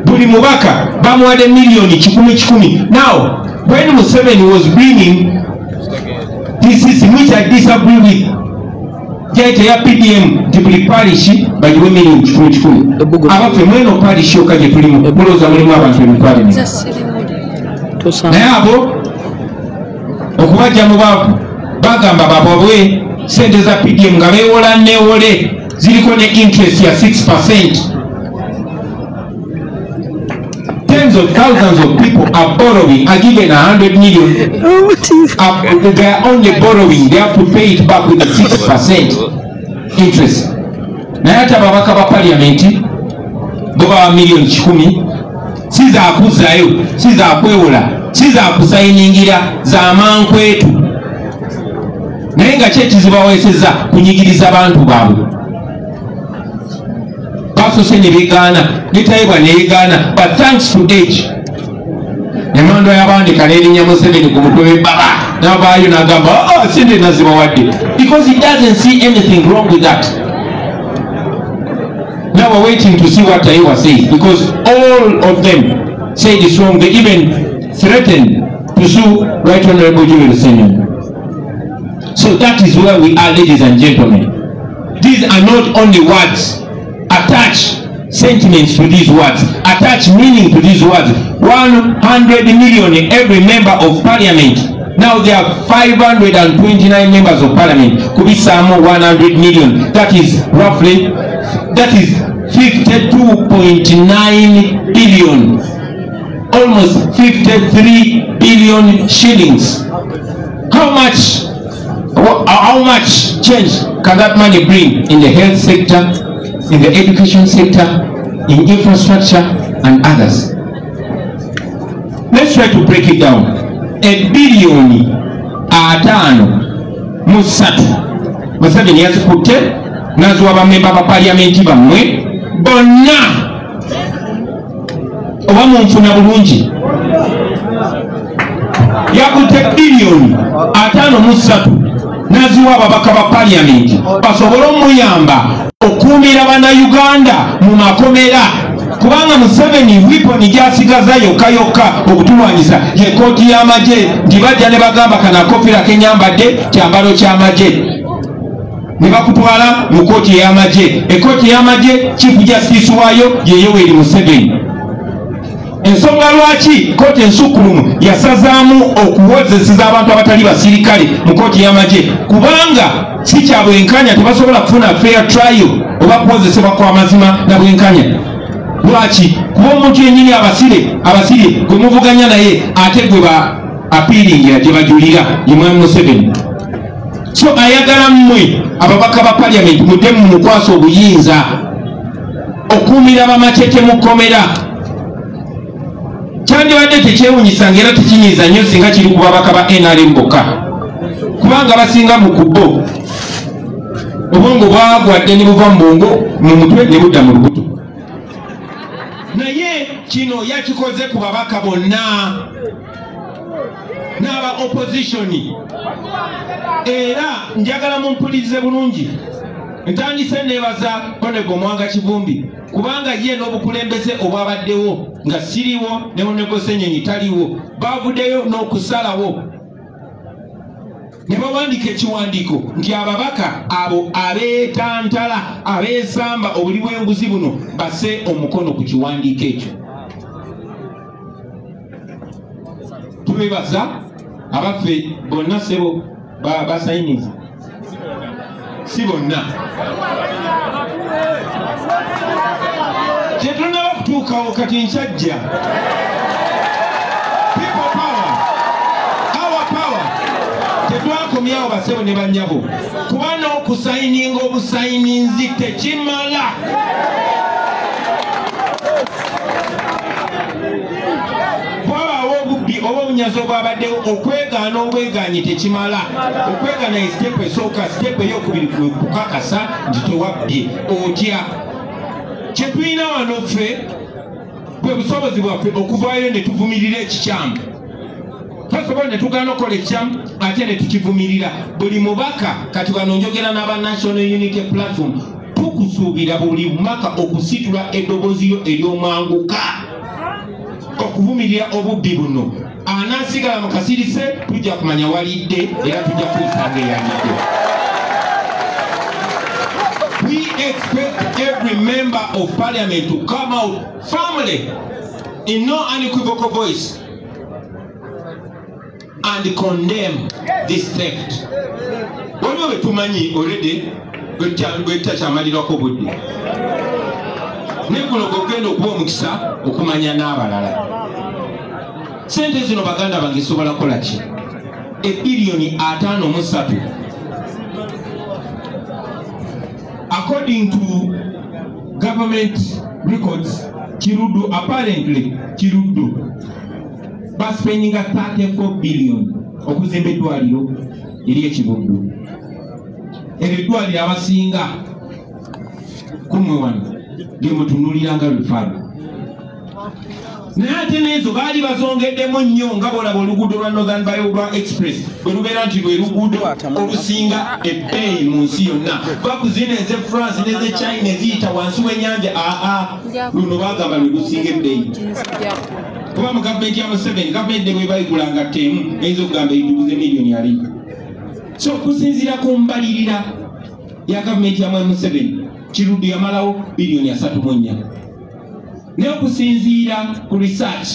Buli mubaka bamuwadde miliyoni kikumi kikumi. Now when Museveni was bringing this system, which I disagree with, gyete ya PDM nti buli parish bagiwe miliyoni kikumi kikumi. Abaffe mweno parish yokka gye tulimu mulowooza mulimu abantu 200,000. Naye abo okubajja mu baavu bagamba bababwe sente za PDM nga beewola neewole ziriko ne interest ya 6%. Tens of thousands of people are borrowing, are given 100 million. They are only borrowing, they have to pay it back with 6% interest. Naye ate ababaka ba parliament bo bawa miliyoni 10 si za kuzzaayo, si za kwewola, si za kusayiningira, za mankwetu. Naye nga ki ekizibaweesezza kunyigiriza bantu baabwe. Basose ne beegaana, ne Tayebwa ne yeegaana, but thanks to age emmondo y'abandika n'erinnya Museveni ku mutwe w'ebbaba n'avaayo n'agamba oh, sente nazibawadde, because he doesn't see anything wrong with that. Now we're waiting to see what Tayebwa says, because all of them said it's wrong. They even threatened to sue Right Honorable Joel Ssenyonyi. So that is where we are, ladies and gentlemen. These are not only words. Attach sentiments to these words. Attach meaning to these words. 100 million every member of parliament. Now there are 529 members of parliament. Kubisaamu 100 million. That is roughly, that is 52.9 billion. Almost 53 billion shillings. How much change can that money bring in the health sector, in the education sector, in infrastructure and others? Let's try to break it down. Ebiliyoni 53 Museveni yazikutte n'aziwa bamemba ba parliament bammwe bonna. Oba munfuna bulungi? Yakutte biliyoni 53 n'aziwa ababaka ba parliament basobole omuyamba okuumira bannayuganda mu makomera, kubanga Museveni weapon gy'asigaza yokka yokka okutulwanyisa ye kkooti y'amagye, nti bajja ne bagamba kano akofira kenyambadde kyambalo ky'amagye, ne bakutwala mu kkooti ey'amagye. Ekkooti ey'amagye Chief Justice waayo ye Yoweri Museveni. Ensonga lwaki kkooti ensukkulumu yasazaamu okuwozeseza abantu abatali basirikale mu kkooti y'amagye, kubanga si kya bwenkanya, tebasobola kufuna fair trial oba kuwozesebwa kwa mazima na bwenkanya. Lwaki? Kuba omuntu yennyini abasire gwe muvuganya naye ate gwe ba apiiringira gye bajulira ye mwami Museveni. So ayagala mmwe ababaka ba parliament muddemu mumukwasa obuyinza okuumira bamacece mu kkomera. Kyandibadde tekyewuunyisa ng'era tekinyiiza nnyo singa kiri ku babaka ba NRM bokka, kubanga basinga mu kubbo obwongo bwagwadde ne buva mu bwongo mu mutwe ne budda mu lubuto. Naye kino yakikoze ku babaka bonna n'aba opposition. Era njagala mumpulirize bulungi. Ntandise neebaza Honorable Mwanga Kivumbi, kubanga ye n'obukulembeze obwabaddewo nga siriwo ne Honorable Ssenyonyi taliwo, bavuddeyo n'okusalawo ne bawandiika ekiwandiiko nti ababaka abo abeetantala abeesamba obuli bw'enguzi buno basse omukono ku kiwandiiko ekyo. Tubeebaza abaffe bonna ssebo basayiniza, si bonna. Tetunnaba kutuukawo kati nkyajja. People power, our power. Tetwakomyawo basebo ne bannyabo, kuba n'okusayininga obusayininzi tekimala. Bwabaawo obubbi oba obunyazi obwabaddewo, okwegaana obwegaanyi tekimala. Okwegaana ye sitepu esooka, sitepu ey'okubiri kwe kukakasa nti tewabbye. Otya? Kye tulina wano ffe bwe busobozi bwaffe okuvaayo ne tuvumirira ekikyamu. First of all, ne tugaana okukola ekikyamu ate ne tukivumirira. Buli mubaka, kati wano njogera n'aba National Unity Platform, Tukusuubira buli mwaka okusitula eddoboozi lyo ery'omwanguka okuvumirira obubbi buno. Anaasigala mu kasirise tujja kumanya walidde era tujja kuyisanga eyalidde. We expect every member of parliament to come out firmly in no unequivocal voice and condemn this theft. Waliwo be tumanyi already bwetakyamalirako budde, naye guno gwegenda okuba omukisa okumanya n'abalala. Sente zino baganda bange sobola kukola ki? Ebbiliyoni 53. According to government records, Kiruddu, apparently Kiruddu baspendinga 34 billion okuzimba eddwaliro ery'Ekibuddu. Eryo eddwaliro abasinga kumwe wano lyemutunuulira nga lufaalo, naye ate n'ezo baali bazongeddemu nnyo nga bw'olaba oluguudo lwa Northern By Express bwe lubeera nti lwe luguudo olusinga ebbeeyi mu nsi yonna. Bakuzina ez'e France n'ez'e China eziyita wansi w'ennyanja, aa luno bagamba lwe lusinga ebbeeyi. Kuba mu gavumenti ya Museveni, gavumenti ne bwe bayigulanga tteemu eyinza okugamba eyituguze miliyoni 2. So okusinziira ku mbalirira ya gavumenti ya Mwami Museveni, Kiruddu yamalawo biliyoni 34. Naye okusinziira ku research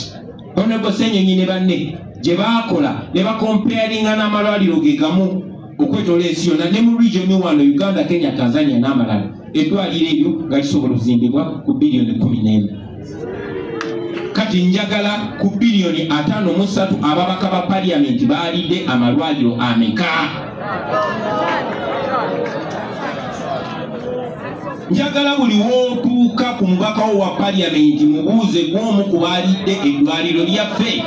Honorable Ssenyonyi ne banne gye baakola ne bakomparinga n'amalwaliro ge gamu okwetoola ensi yonna ne mu region wano Uganda, Kenya, Tanzania n'amalala, eddwaliro eryo nga lisobola okuzimbibwa ku biliyoni 11. Kati njagala ku biliyoni 53 ababaka ba parliament baalidde amalwaliro ameka? Njagala buli w'otuuka ku mubaka wo wa parliament mubuuze gw'omu ku baalidde eddwaliro lyaffe.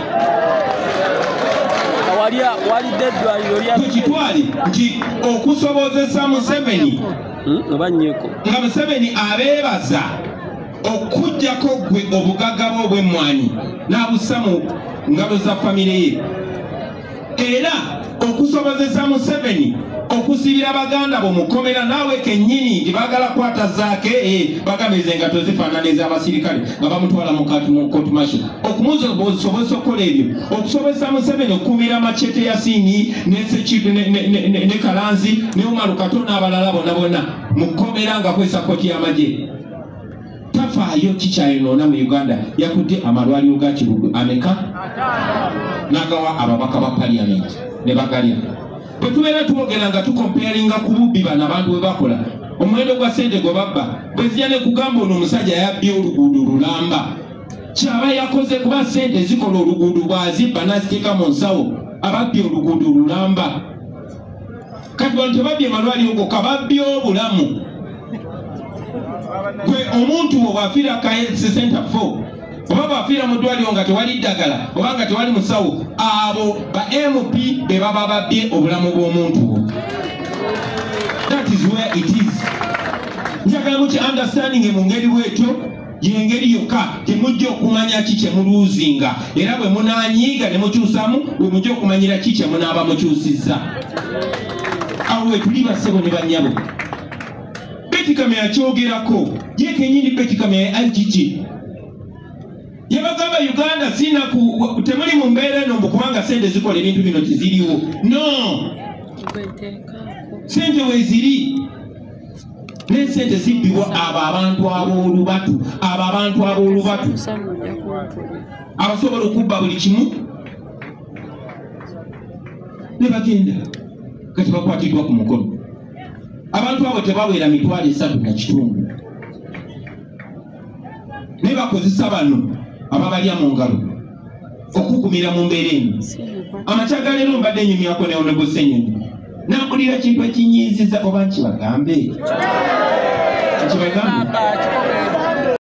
Tukitwale nti okusobozesa Museveni nga Museveni abeebaza okuggyako ggwe obugagga bwe obw'emmwanyi n'abussa mu ngalo za famire ye, era okusobozesa Museveni okusibira baganda bo mukomera naawe kennyini nti baagala kwata Zaake, bagamba ezo engatto zifaanana ez'abasirikale nga bamutwala mu court martial. Okumusobozesa okukola ebyo, okusobozesa Museveni okukuumira Machete Yasini ne Kalanzi ne Umaru Kato n'abalala bonna bonna mu kkomera nga akozesa kkooti y'amagye. Tafaayo kikyayonoona mu Uganda, yakudde amalwaliro ga Kiruddu ameka n'agawa ababaka ba parliament ne bagalya. Bwe tubeera twogera nga tukomparinga ku bubbi bano abantu bwe bakola, omuwendo gwa ssente gwe babba, bwe zijja ne kugamba ono omusajja yabbye oluguudo lulamba, kyaba yakoze kuba ssente zikola oluguudo bw'azibba n'aziteeka mu nsawo, ababbye oluguudo lulamba. Kati bano tebabbye malwaliro gokka, babbye obulamu. Gwe omuntu wo bw'afiira ka health center 4 oba bw'afiira mu ddwaliro nga tewali ddagala oba nga tewali musawo, abo ba MP be baba babbye obulamu bw'omuntu wo. That is where it is. Njagala muki understanding mu ngeri bwetyo, y'engeri yokka gye mujja okumanya ki kye muluuzinga, era bwe munaanyiiga ne mukyusamu bwe mujja okumanyira ki kye munaaba mukyusizza. Awo we tuli bassebo ne bannyabo. Betty Kamya yakyogerako ye kennyini. Betty Kamya ya IGG yabagamba Uganda sina ku temuli mu mbeera eno mbu kubanga sente zikola ebintu bino teziriwo. No, sente weeziri, naye sente zibbibwa abo abantu ab'olubatu, abo abantu ab'olubatu abasobola okubba buli kimu ne bagenda. Kati bakwatiddwa ku mukono. Abantu abo tebawera 350,000, naye bakozesa bano ababalya mu ngalo okukumira mu mbeera eno. Amakya ga leero mbadde nyumyako ne Honorable Ssenyonyi, nampulira kintu ekinyiiziza, oba nkibagambe? Nkibagambe.